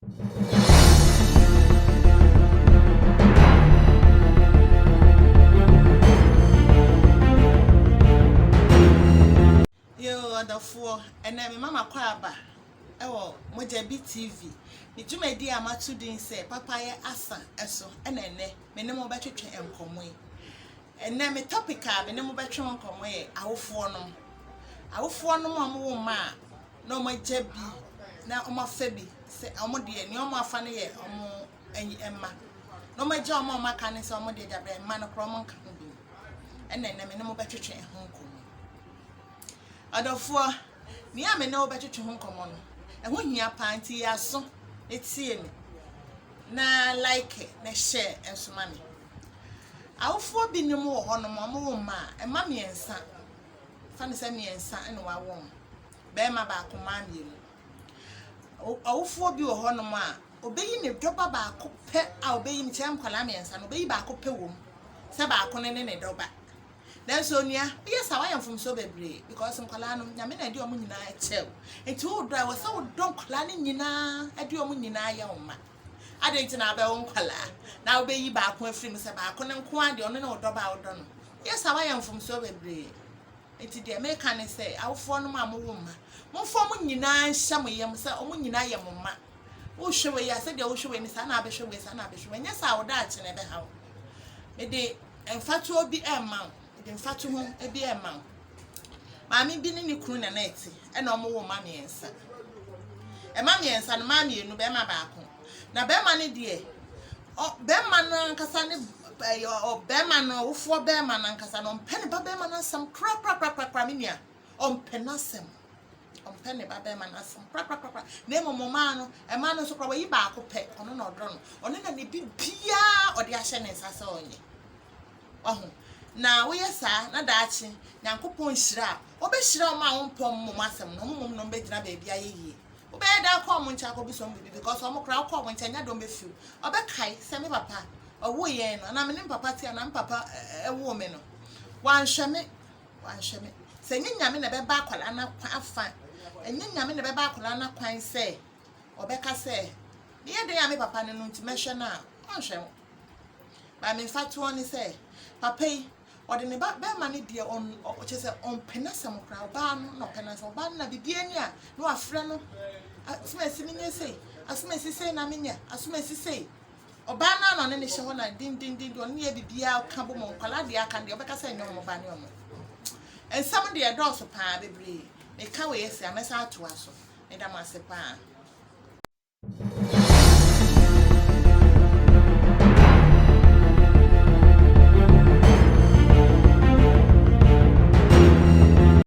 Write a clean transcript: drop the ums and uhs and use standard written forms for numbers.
Yoo ɔdɔfoɔ, ɛnɛ me mama kɔ aba ɛwɔ Mogyabi TV. Me dwumadie a mato din sɛ Papayɛ Asa ɛso ɛna ɛnɛ me ne mo bɛtwetwe nkɔmmɔ yi. Ɛnɛ me topic a me ne mo bɛtwe ho nkɔmmɔ yɛ awofoɔ nom. Awofoɔ nom a wɔwo mma a na wɔagya bi na wɔafa bi sɛ wɔn deɛ nea wɔafa no yɛ wɔn mma na wɔagya wɔn a wɔaka no sɛ wɔn deɛ dabrɛ mma no koraa wɔnka ho bi. Ɛna ɛnɛ me ne mo bɛtwetwe ho nkɔmmɔ. Ɔdɔfoɔ, nea me ne wo bɛtwetwe ho nkɔmmɔ no, ɛho hia paa nti yɛ aso na tie me na like na share nso ma me. Awofoɔ binom wɔ hɔnom a wɔwo mma a, mma mmiɛnsa, fa no sɛ mmiɛnsa na wɔawo wɔn, barima baako, mmaa mmienu. Awofoɔ bi wɔ hɔnom a, ɔbɛyi ne dɔba baako pɛ a ɔbɛyi, mekyerɛ nkwadaa mmiɛnsa no, ɔbɛyi baako pɛ wɔ mu sɛ baako no ne ne dɔba. Nanso onua, woyɛ saa woayɛ mfomsoɔ bebree because nkwadaa no, Nyame na ɛde wɔn nyinaa kyɛ wo. Nti wodɔ a, ɛwɔ sɛ wodɔ nkwadaa no nyinaa, ɛde wɔn nyinaa yɛ wo mma. Adɛn nti na wobɛwo nkwadaa na wobɛyi baako afiri mu sɛ baako no nko ara deɛ ɔno ne wo dɔba a wodɔ no? Woyɛ saa woayɛ mfomsoɔ bebree. Nti deɛ meka ne sɛ, awofoɔ nom a mowo mma, momfa wɔn nyinaa nhyɛ mo yam sɛ wɔn nyinaa yɛ mo mma. Wohwɛ wei a, sɛdeɛ wohwɛ wei no, saa na wobɛhwɛ wei, saa na wobɛhwɛ wei. Ɛnyɛ saa a, wo daakye no ɛbɛha wo. Mede mfatoɔ bi rema wo, mede mfatoho bi rema wo. Maame bi ne ne kunu na na ɛte, ɛna wɔwoo mma mmiɛnsa. Mma mmiɛnsa no, mmaa mmienu, barima baako. Na barima no deɛ, ɔ barima no ankasa ne ɛyɛ ɔ barima no, ɔwofoɔ barima no ankasa no, ɔmpɛ ne ba barima no asɛm korakorakorakora, me nua. Ɔmpɛ n'asɛm. Ɔmpɛ ne ba barima no asɛm korakorakora. Na mmom ɔmaa no, mmaa no nso koraa, wayi baako pɛ, ɔno na ɔdɔ no. Ɔno na ne biribiara ɔde ahyɛ ne nsa sɛ ɔnyɛ. Wahu? Na woyɛ saa, na daakye, Nyankopɔn nhyira a, Ɔbɛhyira wɔn a wɔmpɛ wɔn mmom asɛm no, wɔn mmom na wɔbɛgyina baabi ayɛ yie. Wobɛyɛ dɛn akɔ wɔn nkyɛn akɔbisa wɔn biribi? Because wɔn koraa, wokɔ wɔn nkyɛn, nyɛ de wɔbɛfi wo. Ɔbɛkae sɛ, me papa, ɔwoo yɛn no, anaa me ne me papa te anaa me papa woo me no, wanhwɛ me, wanhwɛ me. Sɛ ɛnyɛ Nyame na ɛbɛba akwadaa no afa, ɛnyɛ Nyame na ɛbɛba akwadaa no akwan sɛ ɔbɛka sɛ, meyɛ dɛn a me papa no no nti mɛhwɛ no a, ɔnhwɛ wo. But me mfatoɔ ne sɛ, papa yi, ɔde ne ba bɛrima no deɛ ɔn ɔ kyerɛ sɛ ɔmpɛ n'asɛm koraa, ɔbaa no na ɔpɛ n'asɛm, ɔbaa no na biribiara ni a na wafrɛ no, asomasi menyɛ sei, asomasi sei na menyɛ, asomasi sei. Ɔbaa no ara na ɔne no hyɛ hɔ na dendendenden ɔne no yɛ biribiara ɔka bom, nkwadaa deɛ aka no deɛ ɔbɛka sɛ ɛnyɛ wɔn ba ne wɔn. Nsɛm deɛ ɛdɔɔso paa bebree, meka wei asi a mɛsan atoa so. Meda mo ase paa.